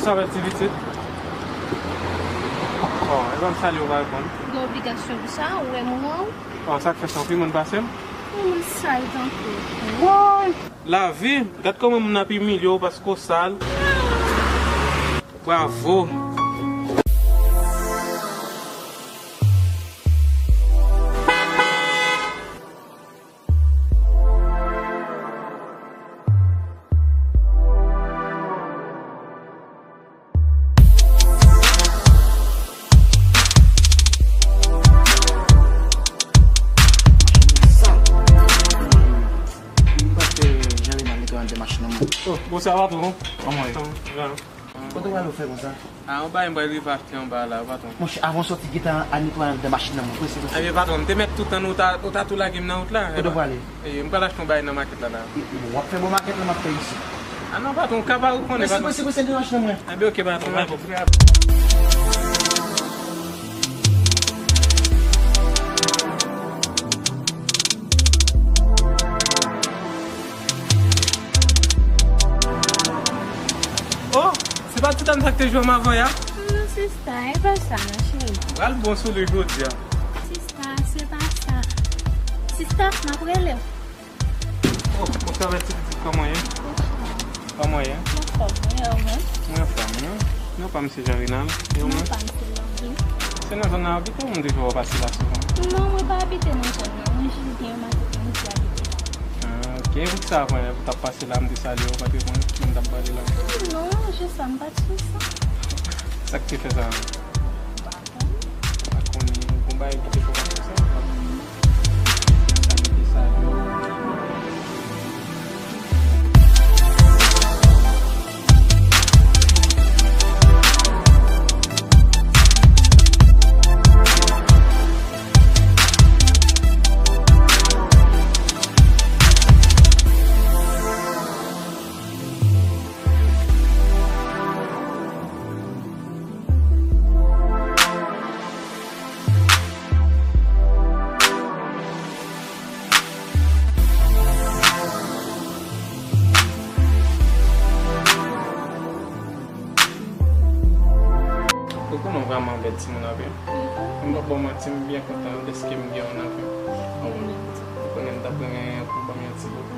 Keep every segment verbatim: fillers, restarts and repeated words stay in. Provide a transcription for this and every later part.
Sa va, ti pitit? Oh, e ban m salye w pa reponn. Gen obligasyon pou sa, ou wè m ran w. Oh, sa k fè sa, w pi moun pase m? Ou moun sal tankou. Woy! Lavi, gad kòman moun ap imilye w paske w sal. Bravo! M pa fè jan li nan netwaye anndan machin nan, mwen. Oh, bonswa, patwon. Kòman w ye? Kote w prale w fè konsa? A, yon bagay m pral rive achte anba la, patwon. Monchè, avan w sòti, gentan al netwaye anndan machin nan, mwen. Prese, prese. Ebyen, patwon, m te mèt tout tan ou ta, ou ta tou lage m nan wout la. Kote w prale? E, m pral achte yon bagay nan makèt la, la. W ap fè bò makèt la, m ap fè isit. A non, patwon, ou ka pa ou konnen, patwon. Prese, prese, prese, anndan machin nan, mwen. Ebyen, oke, patwon. Oke. Oh, se pa ti dam sa k te jwe m avan yè? Non, sista, e pa sa non, cheri. Pral bon sou li jodi a. Sista, se pa sa. Sista, m ap rele w. Oh, bonswa, bèl ti pitit, kòman w ye? Kòman w ye? Anfòm, wi, e ou menm? Mwen anfòm, wi. Non pa m se Jean Renald, e ou menm? Non pa m se Longin. Se nan zòn nan w abite, ou m te jwenn w pase la souvan? Non, mwen pa abite nan zòn nan, mwen jis gen yon makèt mwen di abite la. Ah, ok. Ou t sa avan yè, ou t ap pase la, m te salye w, ou pa t reponn, moun t ap pale la. Non, jis sa, m pa t sou sa. Sa k te fè sa? M pa konnen. Pa konnen, gon bagay ki te fè w pase sa? Sa ki te sa yo. Ou konnen w vrèman bèl timoun anpil. M p ap ba w manti, m byen kontan dèske m gen w nan vi m. Ou konnen m t ap renmen pou w ban m yon ti bout.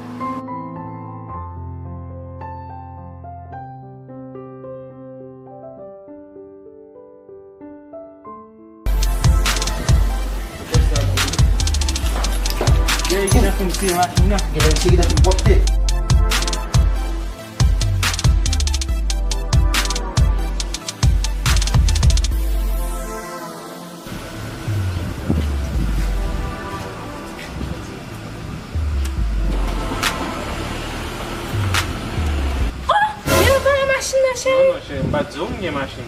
Genlè, genlè fin fouye machin nan. Genlè, misye gentan fin pwòpte. Oh! Genlè vòlè machin nan, cheri. Non, non, cheri, m pa t di w m gen machin.